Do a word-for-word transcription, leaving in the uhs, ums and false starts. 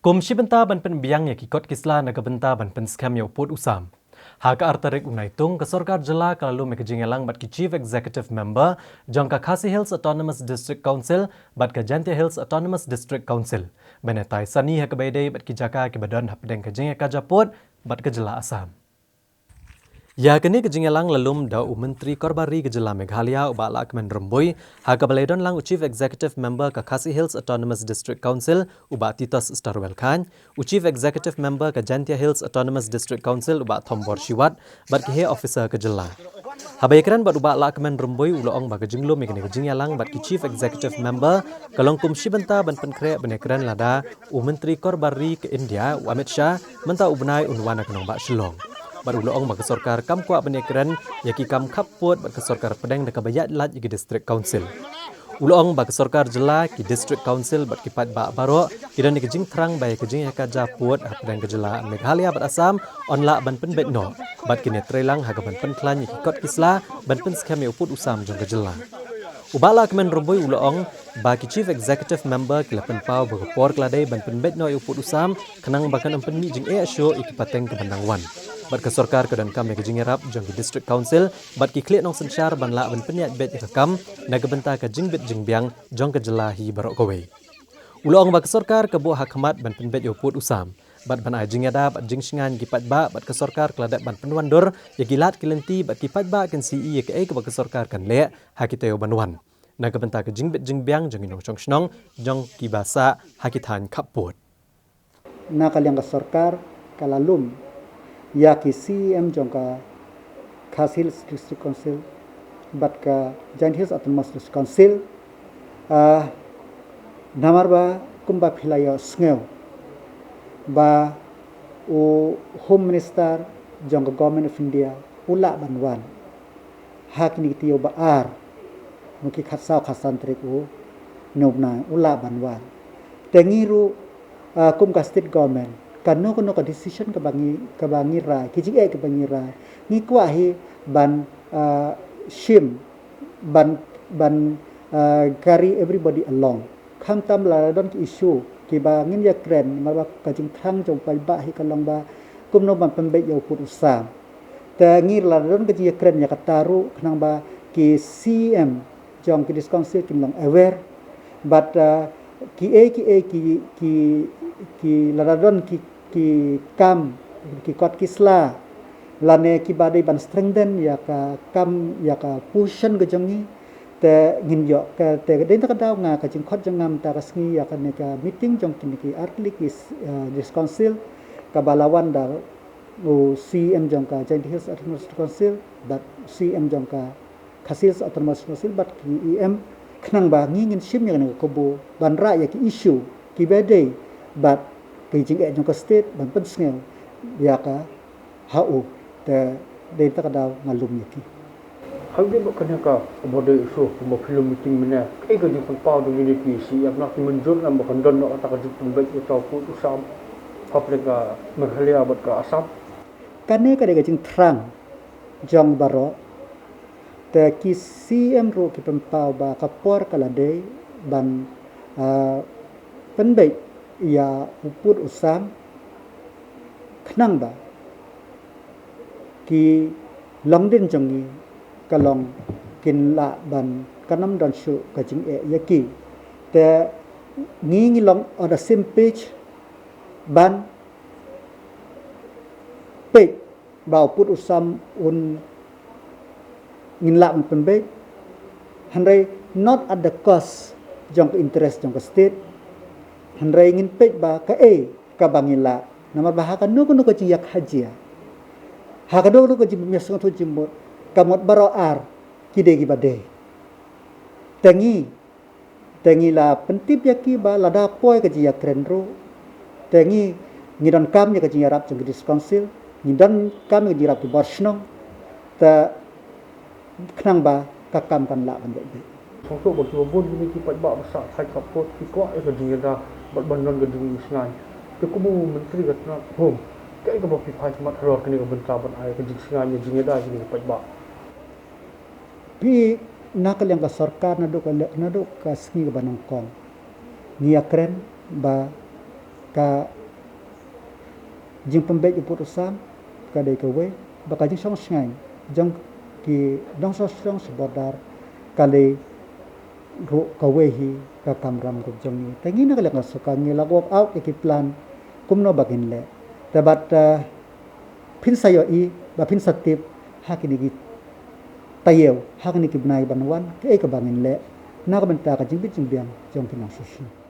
Kum shi bynta ban pynbiang ïa ki kot ki sla na ka bynta ban pynskhem ïa u pud u sam, ha ka ar tarik u Naitung, ka sorkar jylla ka la lum ïa ka jingïalang bad ki Chief Executive Member jong ka Khasi Hills Autonomous District Council bad ka Jaintia Hills Autonomous District Council ban ïatai sani ha kaba ïadei bad ki jaka kiba don hapdeng ka jingïakajia pud bad ka jylla Assam. Ïa kane ka jingïalang la lum da u Myntri Korbari ka jylla Meghalaya, u Bah Lahkmen Rymbui, ha kaba la ïadon lang u Chief Executive Member ka Khasi Hills Autonomous District Council, u Bah Titos Starwell Chyne, u Chief Executive Member ka Jaintia Hills Autonomous District Council, u Bah Thombor Shiwat, bad ki heh officer ka jylla. Haba ïakren bad u Bah Lahkmen Rymbui, u la ong ba ka jinglum ïa kane ka jingïalang bad ki Chief Executive Member ka long kum shi bynta ban pynkhreh ban ïakren lada u Myntri Korbari ka India, u Amit Shah, mynta u bnai un wan ha ka nongbah Shillong. Bad u la ong ba ka sorkar kam kwah ban ïakren ïa ki kam khappud bad ka sorkar pdeng da kaba ïaid lait ïa ki District Council. U la ong ba ka sorkar jylla, ki District Council bad ki paidbah baroh ki don ïa ka jingthrang ba ïa ka jingïakajia pud hapdeng ka jylla Meghalaya bad Assam yn lah ban pynbeit noh, bad kin ïatreilang ha kaban pynkhlaiñ ïa ki kot ki sla ban pynskhem ïa u pud u sam jong ka jylla. U Bah Lahkmen Rymbui u la ong ba ki Chief Executive Member ki la pynpaw ba ka por ka la dei ban pynbeit noh ïa u pud u sam, khnang ba kan ym pynmih jingeh shuh ïa ki pateng kiban dang wan. Bad ka sorkar ka donkam ïa ka jingïarap jong ki District Council bad ki khlieh nongsynshar ban lah ban pynïaid beit ïa ka kam na ka bynta ka jingbit jingbiang jong ka jylla hi baroh kawei. U la ong ba ka sorkar ka buh ha khmat ban pynbeit ïa u pud u sam bad ban ai jingïada bad jingshngaiñ ki paidbah, bad ka sorkar ka la dep ban pynwandur ïa ki lad ki lynti bad ki paidbah kin sa ïohi ïa kaei kaba ka sorkar kan leh ha ki taïew ban wan, na ka bynta ka jingbit jingbiang jong ki nongshong shnong, jong kiba sah ha ki thaiñ khappud. Na ka liang ka sorkar ka la lum ïa ki C E M jong ka Khasi Hills District Council bad ka Jaintia Hills Autonomous District Council, ah, namar ba kumba phi la ïohsngew ba u Home Minister jong ka Government of India u lah ban wan ha kine ki taïew ba ar, mo ki khatsaw khatsan tarik u, no bnai u lah ban wan. Te ngi ruh, ah, kum ka state government, kano kano ka decision kaba ngi, kaba ngi rai, ki jingeh kaba ngi rai, ngi kwah hi ban, ah, shim, ban, ban, ah, carry everybody along. Khamtam lada don ki issue kiba ngin ïakren, namar ba ka jingthrang jong u paidbah hi ka long ba kumno ban pynbeit ïa u pud u sam. Te ngi lada don ka jingïakren ïa kata ruh, khnang ba ki C E M jong ki District Council kin long aware. Bad, ah, kiei kiei ki, ki, ki lada don ki, ki kam, ki kot ki sla, lane kiba dei ban strengthen ïa ka kam, ïa ka position ka jong ngi, te ngin ïoh. Ka, te dei na ka daw nga, ka jingkhot jong nga mynta ka sngi ïa kane ka meeting jong kine ki ar tylli ki, eh, District Council, kaba la wan da u C E M jong ka Jaintia Hills Autonomous District Council bad C E M jong ka Khasi Hills Autonomous Council bad ki E M, khnang ba ngi ngin shim ïa kane ka kabu ban rah ïa ki issue kiba dei bad ki jingeh jong ka state ban pynsngew ïa ka ha u. Te dei ta ka daw nga lum ïa ki. Hynrei ba kane ka ba dei issue kumba phi lum meeting mynne, kaei ka jingpynpaw jong kine ki C E M, la ki mynjur ne em ba kan don noh kata ka jingpynbeit ïa uta u pud u sam hapdeng ka Meghalaya bad ka Assam? Kane ka dei ka jingthrang jong baroh. Te ki C E M ruh ki pynpaw ba ka por ka la dei ban, ah, pynbeit ïa u pud u sam, khnang ba ki longdien jong ngi ka long kin lah ban, kan ym don shuh ka jingeh ïa ki. Te ngi ngi long on the same page ban peit ba u pud u sam un ngin lah ban pynbeit, hynrei not at the cost jong ka interest jong ka state. Hynrei ngin peit ba kaei kaba ngi lah, namar ba ha kano kano ka jingïakajia, ha kano kano ka jingmih sngewthuh jingmut, ka mut baroh ar ki dei kiba dei. Te ngi, te ngi la pyntip ïa ki ba lada poi ka jingïakren ruh, te ngi, ngi donkam ïa ka jingïarap jong ki District Council, ngi donkam ïa ka jingïarap ki bor shnong, te khnang ba ka kam kan lah ban beit beit. Sngewthuh ba kiba bun kine ki paidbah ba sah thaiñ khappud ki kwah ïa ka jingïada bad ban don ka jingshngaiñ. Te kum u Myntri ka tnat Home, kaei kaba phi phai khmat halor kane ka bynta ban ai ka jingshngaiñ, ïa jingïada ïa kine ki paidbah? Phi, na ka liang ka sorkar, naduh ka liang, naduh ka sngi kaba nyngkong ngi ïakren ba Ka jingpynbeit u pud u sam ka dei kawei, ba ka jingshong shngaiñ jong ki nongshong shnong sha border ka dei ruh kawei hi ka kamram ruh jong ngi. Te ngi na ka liang ka sorkar ngi la work out ïa ki plan kumno ba ngin leh. Te bad, eh, phin sa ïohi ba phin sa tip ha kine ki taïew, ha kine ki bnai ban wan, kaei kaba ngin leh na ka bynta ka jingbit jingbiang jong ki nongshong shnong.